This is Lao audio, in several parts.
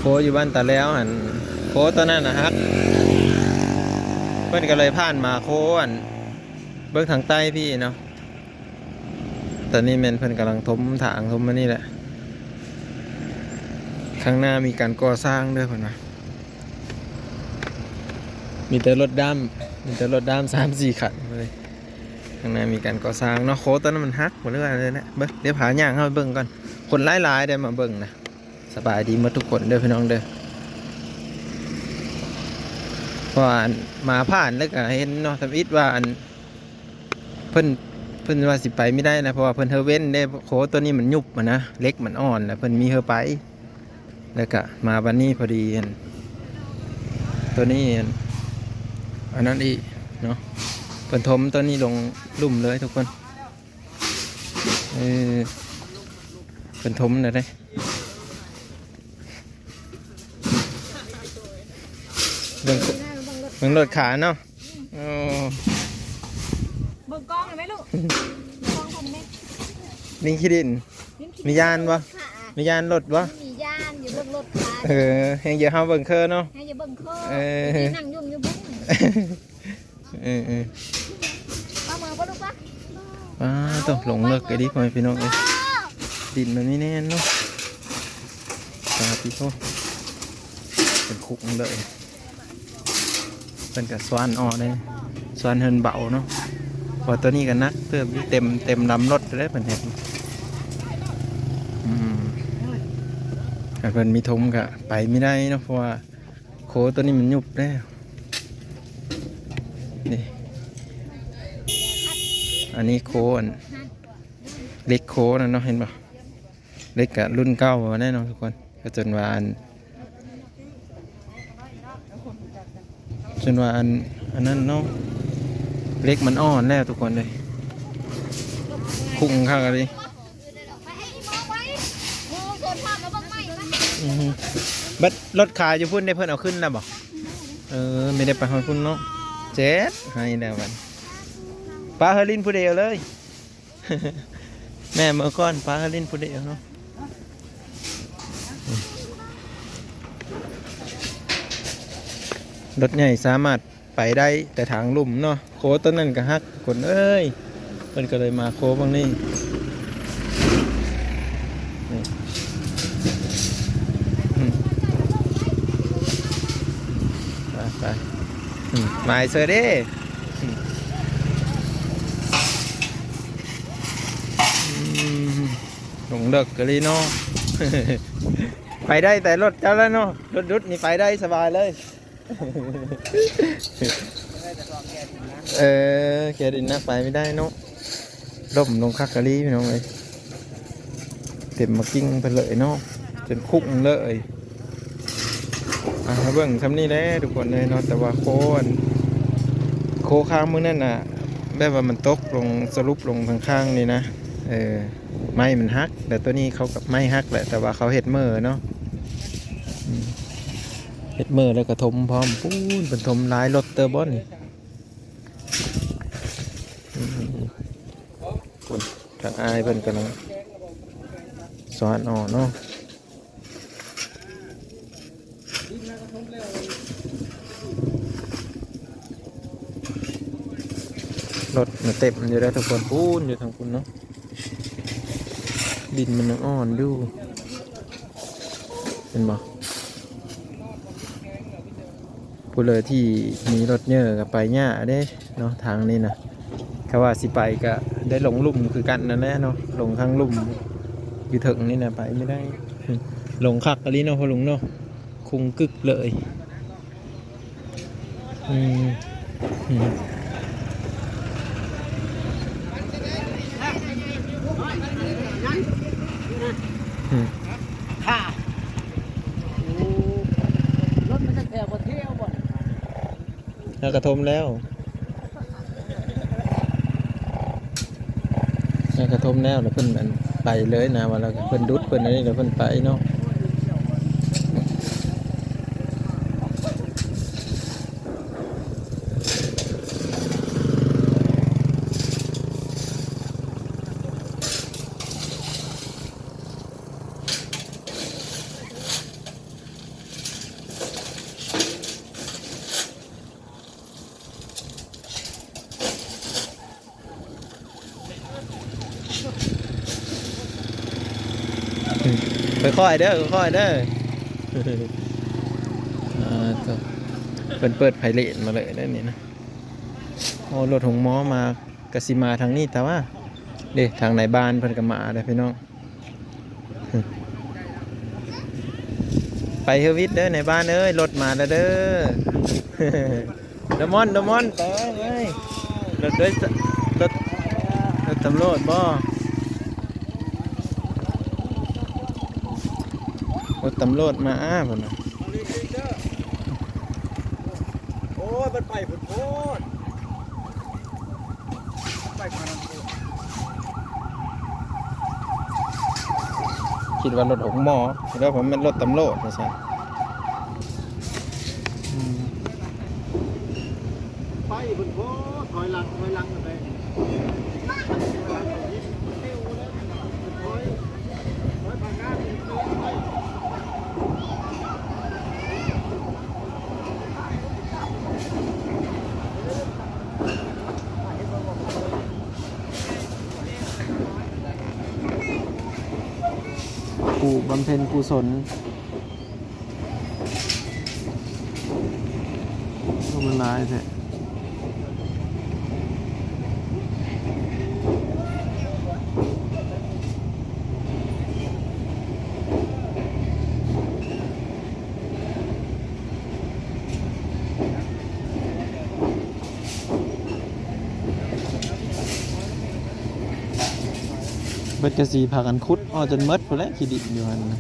ໂຄຢູ່ບ້ານຕາແລ້ວຫັ້ນ ໂຄຕົວນັ້ນນະຫັກ ເພິ່ນກໍເລີຍຜ່ານມາໂຄອັນ ເບິ່ງທາງໃຕ້ພີ້ເນາະ. ຕອນນີ້ແມ່ນເພິ່ນກຳລັງຖົມທາງຖົມອັນນີ້ແຫຼະ ຂ້າງໜ້າມີການກໍ່ສ້າງເດີເພິ່ນວ່າ ມີແຕ່ລົດດ້າມ ມີແຕ່ລົດດ້າມສາມສີ່ຄັນເລີຍ. ຂ້າງໜ້າມີການກໍ່ສ້າງເນາະ. ໂຄຕົວນັ້ນມັນຫັກບໍ່ ຫຼືວ່າແນວໃດ ເບິ່ງ ດຽວພາຍ່າງເຂົ້າໄປເບິ່ງກ່ອນ. ຄົນຫຼາຍໆເດ້ມາເບິ່ງນະ. ສະບາຍດີໝົດທຸກຄົນເດີພີ່ນ້ອງເດີ ເພາະວ່າອັນ ມາຜ່ານແລ້ວກໍເຫັນເນາະ ທຳອິດວ່າອັນ ເພິ່ນ ເພິ່ນວ່າຊິໄປບໍ່ໄດ້ນະ ເພາະວ່າເພິ່ນເຮີເວັ້ນເດ້ ໂຄຕົວນີ້ມັນຍຸບຫັ້ນນະ ເຫຼັກມັນອ່ອນ ແລ້ວເພິ່ນມີເຮີໄປ ແລ້ວກະມາບັດນີ້ພໍດີ ອັນ ຕົວນີ້ ອັນ ອັນນັ້ນອີກເນາະ ເພິ່ນຖົມຕົວນີ້ລົງລຸ່ມເລີຍທຸກຄົນ. ເອີ ເພິ່ນຖົມແລ້ວເດ້ ເບິ່ງ ເບິ່ງລົດຂາເນາະ. ໂອ້ ເບິ່ງກ້ອງໄດ້ໄໝລູກ ເບິ່ງກ້ອງເພິ່ນໄດ້ໄໝ? ລິງຂີ້ດິນ ມີຢ້ານບໍ່? ມີຢ້ານລົດບໍ່? ມີຢ້ານຢູ່ ເບິ່ງລົດຂາ. ເອີ ແຮງເຢີເຮົາເບິ່ງເຄີເນາະ ແຮງເຢີເບິ່ງເຄີ. ເອີ ນັ່ງຢູ່ຢູ່ບຸ້ງ. ເອີໆ ປາເໝີບໍ່ລູກປະ? ປາໂທ້ ລົງເລິກອີ່ຫຼີພໍ່ແມ່ພີ່ນ້ອງເອີຍ ດິນມັນມີແໜ້ນເນາະ. ປາຕິໂທ້ ເປັນຄຸກເລີຍ. ເພິ່ນກະສວານອອກເດ້ ສວານເຮືອນເບົາເນາະ ເພາະວ່າຕົວນີ້ກະໜັກເຕີບຢູ່ ເຕັມ ເຕັມລຳລົດເລີຍເພິ່ນເຮັດ. ອືມ ຖ້າເພິ່ນມີຖົມກະໄປບໍ່ໄດ້ເນາະ ເພາະວ່າ ໂຄຕົວນີ້ມັນຍຸບແລ້ວ ນີ້ ອັນນີ້ໂຄອັນ ເຫຼັກໂຄນັ້ນເນາະ ເຫັນບໍ່? ເຫຼັກກະລຸ້ນເກົ່າແນ່ນອນທຸກຄົນ ກໍຈົນວ່າອັນ ຈົນວ່າອັນ ອັນນັ້ນເນາະ ເຫຼັກມັນອ່ອນແລ້ວທຸກຄົນເອີຍ ຄຸງຄັກອີ່ຫຼີ. ອືຮຶ ບັດລົດຂາຢູ່ພຸ້ນເດ້ ເພິ່ນເອົາຂຶ້ນແລ້ວບໍ່? ເອີ ມີແຕ່ໄປຮອດພຸ້ນເນາະ ເຈັດ ໃຫ້ແລ້ວບັດ ປາເຮີຫຼິ້ນຜູ້ດຽວເລີຍ ແມ່ເມືອກ່ອນ ປາເຮີຫຼິ້ນຜູ້ດຽວເນາະ. ລົດໃຫຍ່ສາມາດ ໄປໄດ້ແຕ່ທາງລຸ່ມເນາະ ໂຄຕົວນັ້ນກໍຫັກຄົນເອີຍ ເພິ່ນກໍເລີຍມາໂຄບັ້ງນີ້ ນີ້ ອືມ ໄປໆ ອືມ ໝາຍເຊີເດ້ ອືມ ອືມ ລົງເລິກກະລີເນາະ ໄປໄດ້ແຕ່ລົດເຈົ້າແລ້ວເນາະ ລົດດຸດນີ້ໄປໄດ້ສະບາຍເລີຍ. ເອີ ແກດິນໜັກໄປບໍ່ໄດ້ເນາະ ລົ້ມລົງຄັກກະລີພີ່ນ້ອງເອີຍ ເຕັມໝາກກິ້ງເພິ່ນເລີຍເນາະ ຈົນຄຸ້ງເລີຍ. ອ່າ ມາເບິ່ງຊ່ຳນີ້ແຫຼະທຸກຄົນເອີຍເນາະ ແຕ່ວ່າໂຄອັນ ໂຄຄ້າງມື້ນັ້ນນະ ແບບວ່າມັນຕົກລົງ ສະຫຼຸບລົງຂ້າງໆນີ້ນະ ເອີ ໄມ້ມັນຫັກ ແລ້ວໂຕນີ້ເຂົາກໍໄມ້ຫັກແຫຼະ ແຕ່ວ່າເຂົາເຮັດເໝີເນາະ ອືມ ເຮັດເໝີແລ້ວກໍຖົມພ້ອມ ປູ້ນ ເພິ່ນຖົມຫຼາຍລົດເຕີບບໍ່ນີ້ ອືມ ພຸ້ນ ທາງອ້າຍເພິ່ນກຳລັງສວານອອກເນາະ. ລົດມັນເຕັມຢູ່ເດ້ທຸກຄົນ ພຸ້ນຢູ່ທາງພຸ້ນເນາະ ດິນມັນຍັງອ່ອນຢູ່ ເຫັນບໍ່? ຜູ້ເລີທີ່ມີລົດເຍີກໍໄປຍາກເດ້ເນາະ ທາງນີ້ນະ ຖ້າວ່າຊິໄປກໍໄດ້ລົງລຸ່ມຄືກັນນັ້ນແຫຼະເນາະ ລົງທາງລຸ່ມຢູ່ເທິງນີ້ນະ ໄປບໍ່ໄດ້ ລົງຄັກອີ່ຫຼີເນາະພໍ່ລຸງເນາະ ຄຸງກຶກເລີຍ ອືມ ອືມ ອືມ ລົດມັນຈັກແຖວບໍ່ ແຖວບໍ່ ແລ້ວກະຖົມແລ້ວ ແລ້ວກະຖົມແລ້ວ ແລ້ວເພິ່ນ ອັນ ໄປເລີຍນະ ວ່າແລ້ວເພິ່ນດຸດ ເພິ່ນອັນນີ້ ແລ້ວເພິ່ນໄປເນາະ. ອ ຄ່ອຍໆເດີ ຄ່ອຍໆເດີ. ອ່າ ໂທ້ ເພິ່ນເປີດໄພເຣດມາເລີຍເດ້ນີ້ນະ. ໂອ້ ລົດໂຮງໝໍມາ ກະຊິມາທາງນີ້ ແຕ່ວ່າເດ້ ທາງນາຍບ້ານເພິ່ນກະມາເດ້ພີ່ນ້ອງ. ໄປເຮີວິດເດີ ນາຍບ້ານເອີຍ ລົດມາແລ້ວເດີ. ໂດມອນ ໂດມອນ ໄປເອີຍ ລົດໂດຍສານ ລົດ ລົດຕຳຫຼວດບໍ? ລົດຕຳຫຼວດມາພຸ້ນນະ. ໂອ້ຍ ມັນໄປພຸ້ນໂພດ. ຄິດວ່າລົດໂຮງໝໍ ຄິດວ່າບໍ່ແມ່ນລົດຕຳຫຼວດວ່າຊັ້ນ. ອືມ ໄປພຸ້ນໂພດ ຖອຍຫຼັງ ຖອຍຫຼັງໄປ. ຜູ້ບຳເພັນກຸສົນ ໂອ້ ມັນຫຼາຍແທ້. ເບິດກະຊິພາກັນຂຸດເອົາຈົນໝົດພຸ້ນແຫຼະ ຂີ້ດິນຢູ່ຫັ້ນນະ.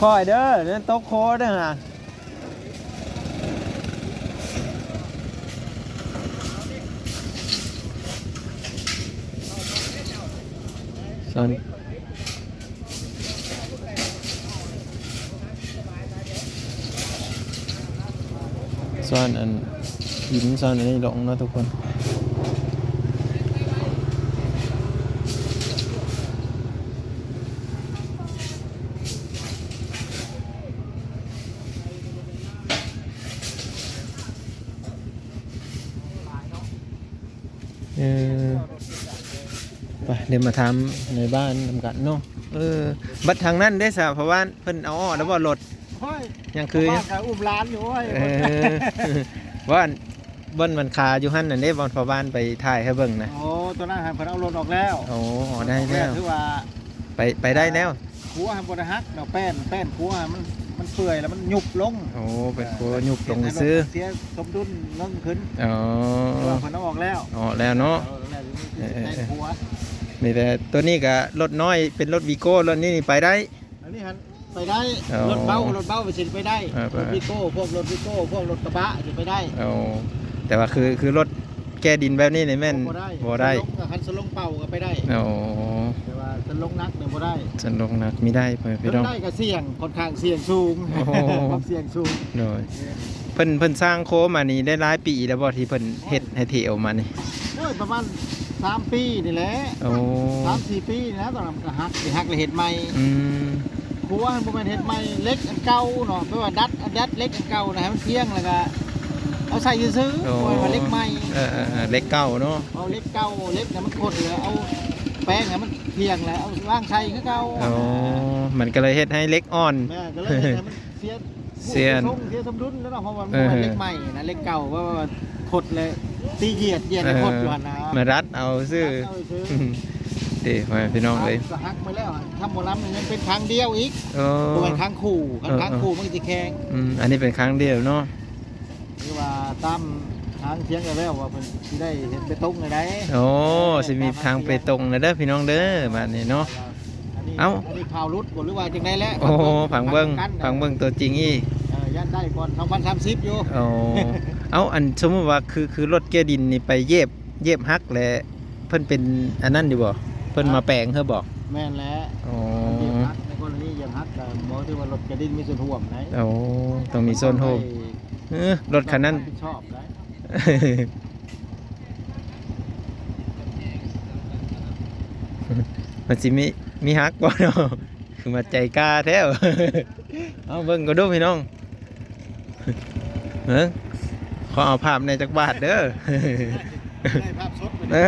ຄ່ອຍໆເດີ ເດີນຕົກໂຄເດີຫັ້ນ. ຊ້ອນ ຊ້ອນອັນຫີນ ຊ້ອນອັນນີ້ລົງເນາະທຸກຄົນ. ເອີ ໄປ ເດີນມາຖາມນາຍບ້ານນຳກັນເນາະ. ເອີ ບັດທາງນັ້ນເດ້ສະ ເພາະວ່າເພິ່ນເອົາອອກແລ້ວບໍ່ລົດ? ໂອ້ຍ ຍັງຄື ພໍ່ບ້ານກະອຸ້ມຫຼານຢູ່ ໂອ້ຍ. ເອີ ວ່າ ບ່ອນມັນຄາຢູ່ຫັ້ນນັ້ນເດ້ ບ່ອນພໍ່ບ້ານໄປຖ່າຍໃຫ້ເບິ່ງນະ. ໂອ້ ຕົວນັ້ນຫັ້ນເພິ່ນເອົາລົດອອກແລ້ວ. ໂອ້ ອອກໄດ້ແລ້ວ ຖືວ່າໄປ ໄປໄດ້ແລ້ວ. ຂົວຫັ້ນບໍ່ໄດ້ຫັກດອກ ແປ້ນ ແປ້ນຂົວຫັ້ນມັນ ມັນເປື່ອຍແລ້ວມັນຍຸບລົງ. ໂອ້ ແປ້ນຂົວຍຸບລົງຊື່ ເຮັດໃຫ້ລົດເສຍສົມດຸນເງິນຂຶ້ນ. ອໍ ແຕ່ວ່າເພິ່ນເອົາອອກແລ້ວ ອອກແລ້ວເນາະ. ເອີ ແລ້ວ ເອີ ແຕ່ງຂົວ ມີແຕ່ຕົວນີ້ກະລົດນ້ອຍ ເປັນລົດວີໂກ້ ລົດນີ້ນີ້ໄປໄດ້. ອັນນີ້ຫັ້ນ ໄປໄດ້. ອໍ ລົດເບົາ ລົດເບົາໄປຊິໄປໄດ້. ເອີ ໄປ ລົດວີໂກ້ ພວກລົດວີໂກ້ ພວກລົດກະບະຊິໄປໄດ້. ໂອ້ ແຕ່ວ່າຄື ຄືລົດແກ່ດິນແບບນີ້ນີ້ແມ່ນບໍ່ໄດ້ ບໍ່ໄດ້. ຄັນສະຫຼົງເບົາກະໄປໄດ້. ໂອ້ ແຕ່ວ່າສະຫຼົງໜັກນີ້ບໍ່ໄດ້ ສະຫຼົງໜັກມີໄດ້ ພໍ່ແມ່ພີ່ນ້ອງ. ໄດ້ກະສ່ຽງ ຂ້ອນຂ້າງສ່ຽງສູງ. ໂອ້ ຄວາມສ່ຽງສູງ. ໂດຍ ເພິ່ນ ເພິ່ນສ້າງໂຄມານີ້ໄດ້ຫຼາຍປີແລ້ວບໍ່ ທີ່ເພິ່ນເຮັດໃຫ້ເທອອກມານີ້? ໂອ້ຍ ປະມານສາມປີນີ້ແຫຼະ. ໂອ້ ສາມສີ່ປີນີ້ແຫຼະ ຕອນນັ້ນມັນກະຫັກ ຊິຫັກແລ້ວເຮັດໃໝ່. ອືມ ຂົວຫັ້ນບໍ່ແມ່ນເຮັດໃໝ່ ເຫຼັກອັນເກົ່າເນາະ ແປວ່າດັດ ດັດເຫຼັກອັນເກົ່ານະ ໃຫ້ມັນພຽງ ແລ້ວກະເອົາໃສ່ຊື່ໆ. ໂອ້ ບໍ່ແມ່ນວ່າເຫຼັກໃໝ່. ເອີໆໆ ເຫຼັກເກົ່າເນາະ ເອົາເຫຼັກເກົ່າ ເຫຼັກນະມັນຄົດ ແລ້ວເອົາແປງໃຫ້ມັນພຽງ ແລ້ວເອົາວາງໃສ່ຄືເກົ່າ. ໂອ້ ມັນກະເລີຍເຮັດໃຫ້ເຫຼັກອ່ອນ. ແມ່ນ ກະເລີຍເຮັດໃຫ້ມັນ ເສຍ ເສຍ ເສຍຊົງ ເສຍສົມດຸນແລ້ວເນາະ ເພາະວ່າມັນ ເອີ ບໍ່ແມ່ນເຫຼັກໃໝ່ນະ ເຫຼັກເກົ່າ ວ່າ ວ່າຄົດແລ້ວຕີຢຽດ ຢຽດໃຫ້ຄົດຢູ່ຫັ້ນນະ ມາດັດເອົາຊື່ ດັດເອົາຊື່. ເດ້ ພໍ່ແມ່ພີ່ນ້ອງເອີຍ ກະຫັກໝົດແລ້ວ ທຳໝໍລຳຍັງເປັນຂ້າງດຽວອີກ. ໂອ້ ບໍ່ແມ່ນຂ້າງຄູ່ ຄັນຂ້າງຄູ່ມັນກະຊິແຂງ. ອືມ ອັນນີ້ເປັນຂ້າງດຽວເນາະ ຄືວ່າຕາມທາງທຽງແລ້ວວ່າເພິ່ນຊິໄດ້ເຮັດເບຕົງແນວໃດ. ໂອ້ ຊິມີທາງເບຕົງແລ້ວເດີພີ່ນ້ອງເດີ ບາດນີ້ເນາະ. ເອົ້າ ອັນນີ້ຂ່າວຫຼຸດບໍ່ ຫຼືວ່າຈັ່ງໃດແຫຼະ? ໂອ້ ຟັງເບິ່ງ ຟັງເບິ່ງຕົວຈິງອີກ. ເອີ ຢ້ານໄດ້ກ່ອນສອງພັນສາມສິບຢູ່. ໂອ້ ເອົ້າ ອັນສົມມຸດວ່າຄື ຄືລົດເກຍດິນນີ້ໄປຢຽບ ຢຽບຫັກແລ້ວ ເພິ່ນເປັນອັນນັ້ນຢູ່ບໍ່? ເພິ່ນມາແປງໃຫ້ບໍ່? ແມ່ນແຫຼະ. ອໍ ມັນຢຽບຫັກ ໃນກໍລະນີຢຽບຫັກກໍບໍ່ຖືວ່າລົດກະດິນມີສ່ວນຮ່ວມໃດ. ໂອ້ ຕ້ອງມີສ່ວນຮ່ວມ. ເອີ ລົດຄັນນັ້ນ ຕ້ອງຮັບຜິດຊອບໄດ. ມັນຊິມີ ມີຫັກບໍ່ເນາະ? ຄືວ່າໃຈກ້າແທ້. ເອົາເບິ່ງກໍດູພີ່ນ້ອງ. ເບິ່ງ ຂໍເອົາພາບແດ່ຈັກບາດເດີ. ໄດ້ພາບສົດ. ເອີ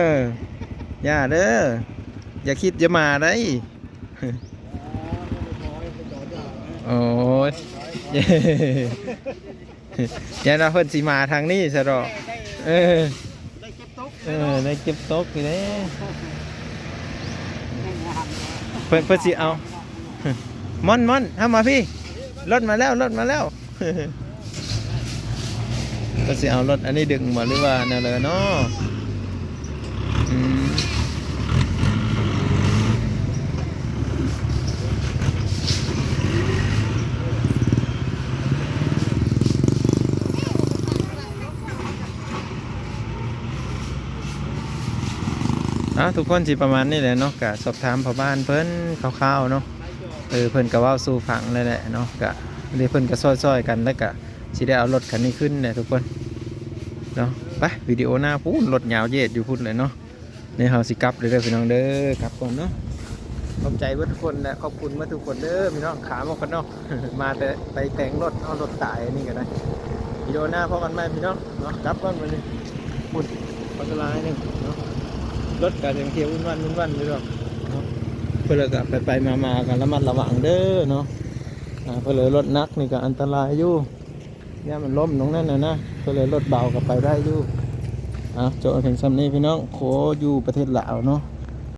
ຢ່າເດີ ຢ່າຄິດຢ່າມາໄດ. ໂອ້ຍ ຢ້ານວ່າເພິ່ນຊິມາທາງນີ້ຊະດອກ. ເອີ ໄດ້ເກັບຕົກ ເອີ ໄດ້ເກັບຕົກນີ້ແຫຼະ. ເພິ່ນ ເພິ່ນຊິເອົາ ມ່ອນ ມ່ອນ ເຮົາມາພີ້ ລົດມາແລ້ວ ລົດມາແລ້ວ. ເພິ່ນຊິເອົາລົດອັນນີ້ດຶງບໍ່ ຫຼືວ່າແນວໃດເນາະ? ອືມ ເອົາ ທຸກຄົນ ຊິປະມານນີ້ແຫຼະເນາະ, ກະສອບຖາມພໍ່ບ້ານເພິ່ນຄ່າວໆເນາະ. ເອີ ເພິ່ນກະເວົ້າສູ່ຟັງແລ້ວແຫຼະເນາະ, ກະເພິ່ນກະຊ່ອຍໆກັນ ແລ້ວກະຊິໄດ້ເອົາລົດຄັນນີ້ຂຶ້ນແຫຼະທຸກຄົນເນາະ. ໄປ ວິດີໂອໜ້າພຸ້ນ ລົດຍາວເຢດຢູ່ພຸ້ນແຫຼະເນາະ. ນີ້ເຮົາຊິກັບເດີພີ່ນ້ອງເດີ, ກັບກ່ອນເນາະ. ຂອບໃຈເບິດທຸກຄົນ ແລະ ຂອບຄຸນເບິດທຸກຄົນເດີພີ່ນ້ອງ. ຂາມາກ່ອນເນາະ, ມາແຕ່ໄປແຕ່ງລົດ ເອົາລົດຕາຍນີ້ກໍໄດ້. ວິດີໂອໜ້າພໍ້ກັນໃໝ່ພີ່ນ້ອງເນາະ, ກັບກ່ອນບັດນີ້. ພຸ້ນ ບັກຫຼາຍໜຶ່ງເນາະ, ລົດກໍຍັງທຽວວຸ້ນວັນ ວຸ້ນວັນຢູ່ດອກເນາະ. ເພິ່ນລະກໍໄປໆມາໆກໍລະມັດລະວັງເດີເນາະ. ອ່າ ເພິ່ນລະລົດໜັກນີ້ກໍອັນຕະລາຍຢູ່. ຢ້ານມັນລົ້ມຕົງນັ້ນນະນະ, ກໍເລີຍລົດເບົາກໍໄປໄດ້ຢູ່. ເອົາ ໂຈະເຖິງຊ່ຳນີ້ພີ່ນ້ອງ, ໂຄຢູ່ປະເທດລາວເນາະ.